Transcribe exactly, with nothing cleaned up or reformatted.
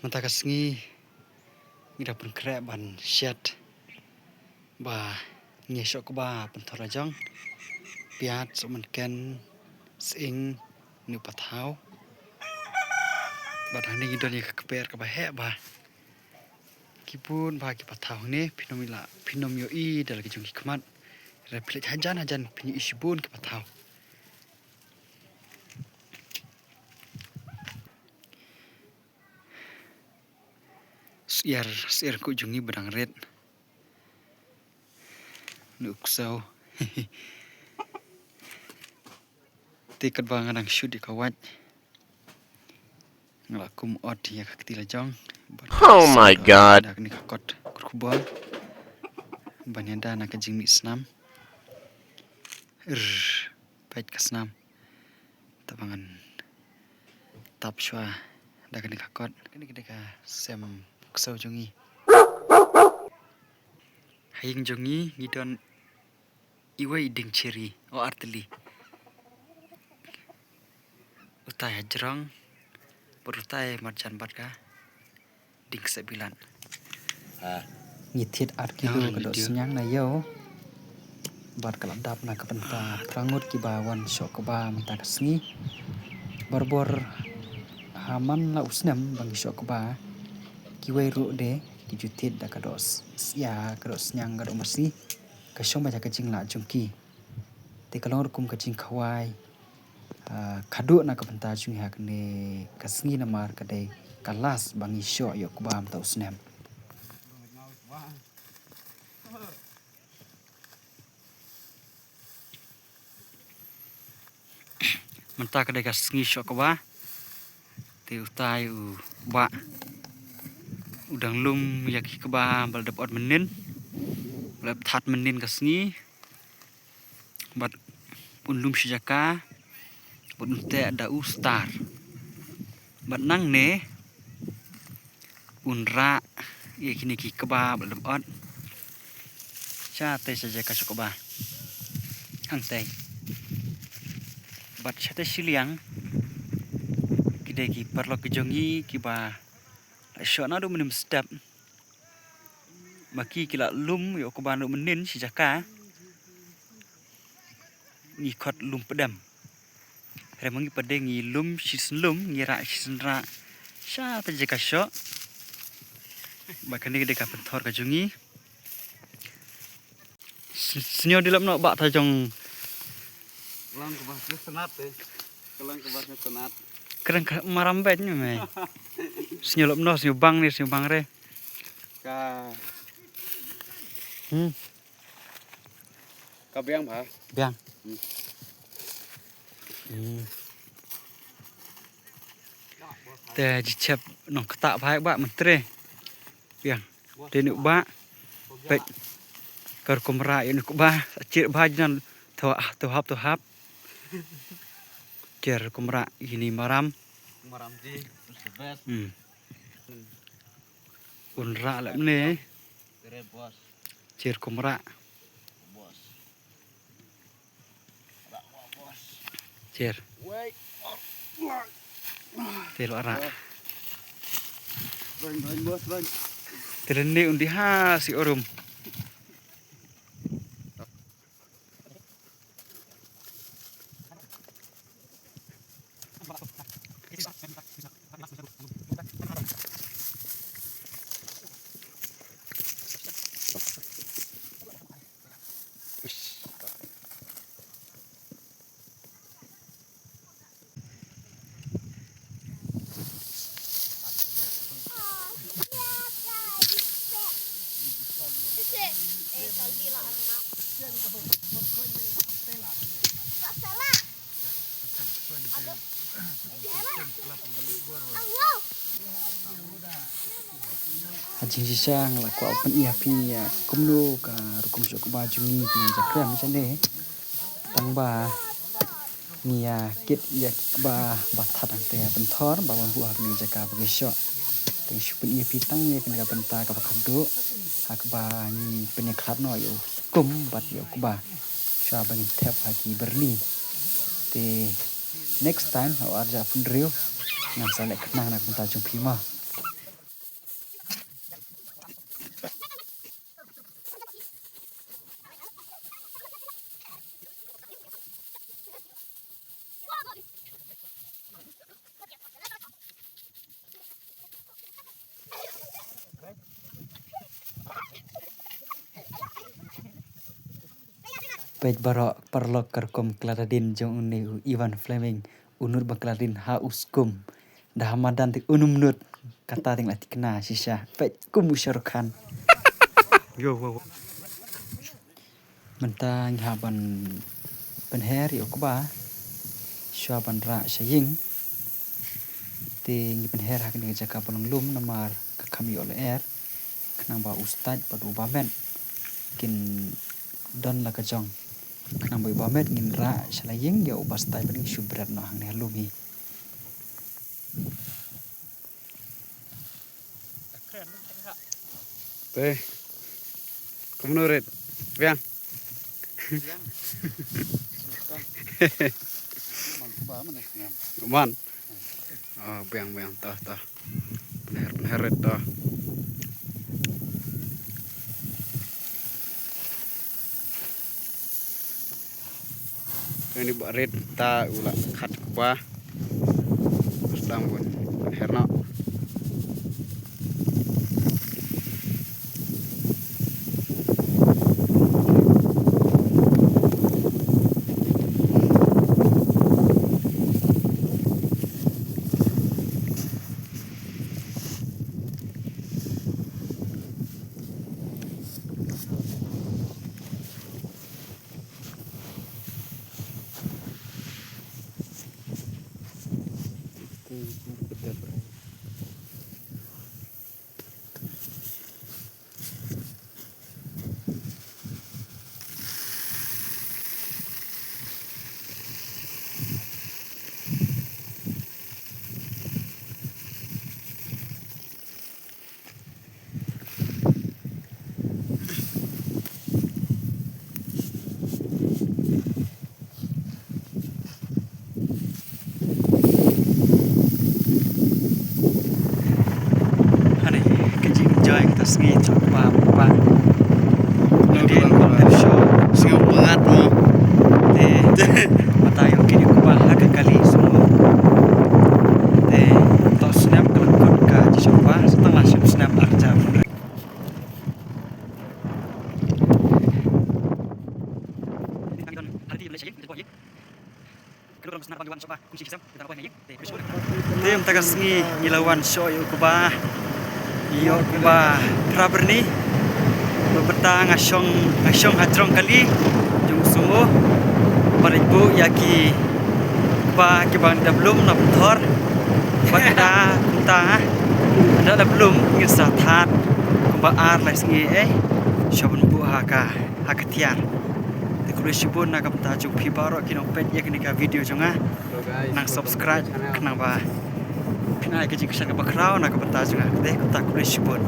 Mynta ka sngi ngi da pynkhreh ban shet ba ngi shoh kba pynthor la jong, piat, sohmynken, sying, ne pathaw. Bad hangne ngi don ïa ka kper kaba heh ba ki bun ba ki pathaw hangne, phin ym lah, phin ym ïohi da la ki jong ki khmat. Hynrei phi leit hajan hajan phin ïohi shibun ki pathaw. Syiar, syiar ku jong ngi ba dang rit. Nuk so. Te katba nga dang shoot ïa ka wait, nga la kum ot ïa ka kti la jong. Oh my God. Da kane ka kot kut khubor. Ban ïada na ka jingmih snam. Rrr, peit ka snam. Te ba ngan tap shuwa da kane ka kot. Kane ka dei ka sem ksew jong ngi. Ha ïing jong ngi ngi don iwei i dieng chiri, o, artylli. Utai hajrong, bad utai marjan bad ka dieng ksep bilat. Ngi thied ar kilo ka doh synñiang na ïew. Bad ka la dap na ka bynta phra ngut kiba wan shoh kba mynta ka sngi. Barabor ha man la u snem ba ngi shoh kba, kiwei ruh de ki ju thied da ka doh s-, syiar, ka doh synñiang, ka doh masi. Ka shong ba ïa ka jinglah jong ki. Te ka long rukom ka jingkhawai, ah, khadduh na ka bynta jong ngi ha kane ka sngi namar ka dei ka last ba ngi shoh ïoh kba mynta u snem. Mynta ka dei ka sngi shoh kba. Te utai u bah u dang lum ïa ki kba ba la dep ot mynnin, ba la dep that mynnin ka sngi. Bad un lum shi jaka, bad un teh da u star. Bad nangne un rah ïa kine ki kba ba la dep ot. Shatei sha jaka shoh kba. Hangtei. Bad shatei shiliang ki dei ki paralok ki jong ngi kiba la shoh naduh mynnin step. Ma ki ki la lum ïoh kba naduh mynnin shi jaka. Ngi khot lum pdem. Hynrei ma ngi pat de ngi lum shisien lum, ngi rah shisien rah. Shatei jaka shoh. Ba kane ka dei ka pynthor ka jong ngi. S-, sñiaw di lap noh ba ta jong. Klang kba sñiaw tnat te. Klang kba sñiaw tnat. Klang ka maram bad ñu mai. Sñiaw lap noh, sñiaw bang ne, sñiaw bang re. Ka. Hmm. Ka biang ba? Biang. Hmm. Hmm. Te ji chep nong kata ba ba mentre. Biang. Te nuk ba. Pek. Kar kumra ïa nuk ba. Chir ba jinan to, to hap, to hap. Chir kumra ini maram. Maram ji. Hmm. Unra lem ne. Chir kumra. Chir. Te lo ara. Te leni undi ha si orum. Ha jingshisha nga la kwah pyni ha phi ïa kumno ka rukom shoh kba jong ngi ki nang jakhlia mynta ne. Tang ba ngi ïa kit ïa ki kba ba thad hangta ïa pynthor ba wan buh ha kane ka jaka ba ngi shoh. Te shu pyni ïa phi tang ïa kane ka bynta kaba khadduh ha kaba ngi pynïakhlad noh ïa u skum bad ïa u kba. Shuwa ba ngin thep ha ki byrni. Te next time ha u arja phew hynriew ngan sa leh khnang na ka bynta jong phi mo. Peit baroh paralok, ka rukom kylla radin jong une u Ivan Fleming, u nud ba kylla radin ha u skum. Da ha madan te un ym nud, kata te nga la thikna shisha. Peit kum u Shah Rukh Khan. Yo, wow, wow. Mynta ngi hap ban pynher ïa u kba shuwa ban rah sha ïing. Te ngi pynher ha kane ka jaka ba long lum namar ka kham ïoh lyer, khnang ba u stait bad u ba met kin don la ka jong. Khnang ba u ba met ngin rah sha la ïing, ïa u ba stait bad ngin shu bret noh hangne ha lum hi. Te. Kumno rit? Biang. Man. Oh, biang, biang, to, to. Pynher, pynher rit to. Kane ba rit ta u la khat kba. Sdang bun. Pynher noh. Hane, ka jingenjoy kata sngi jong u kpa, u kpa. Nadien u dep shoh. Sngew pyngngad mo. Te, mata ïoh kine u kpa ha ka kali sumo. Te, to snap ka la kut ka jingshoh kpa, sa tang la shim snap ar jar. Te mynta ka sngi ngi la wan shoh ïa u kba. Ïa u kba phra byrni. Ba mynta nga shong, nga shong ha jrong kali jong u sumo. Ba leit buh ïa ki kba kiba dep lum na pynthor. Ba da kumta ha. Da dep lum ngin sa thad kumba ar lai sngi eh. Shuwa ban buh ha ka, ha ka tiar. Te khublei shibun na ka bynta jong phi baroh ki nongpeit ïa kane ka video jong nga. Hello guys, nang welcome to my subscribe channel. Khnang ba phin ai ka jingkyrshan kaba khraw na ka bynta jong nga. Te kumta khublei shibun.